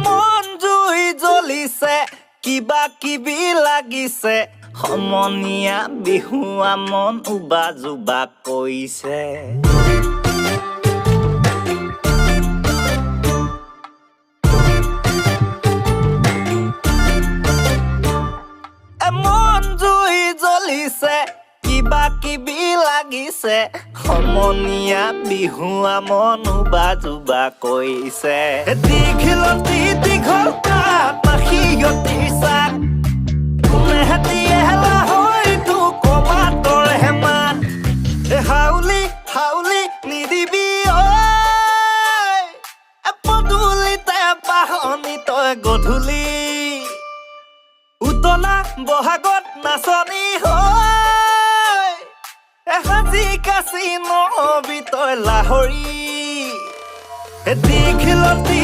মন জুই জ্বলিছে, কিবা কিবি লাগিছে, সমনীয়া বিহুৱা মন উবা জোবা কৰিছে। মন জুই জ্বলিছে, কিবা কিবি লাগিছে, সমনীয়া বিহুৱা মন উবা জোবা কৰিছে। দীঘলতি দীঘল পাত মাখিয়তী চাক, কোনে দিয়ে লাহৈটো কমাতৰহে মাত। হাউলি হাউলি নিদিবি ঐ, পদূলিতে বাহনি তই গধূলি, উতলা বহাগত নাচনী হৈ, সাজি কাচি নৰবি তই লাহৰি। দীঘলতি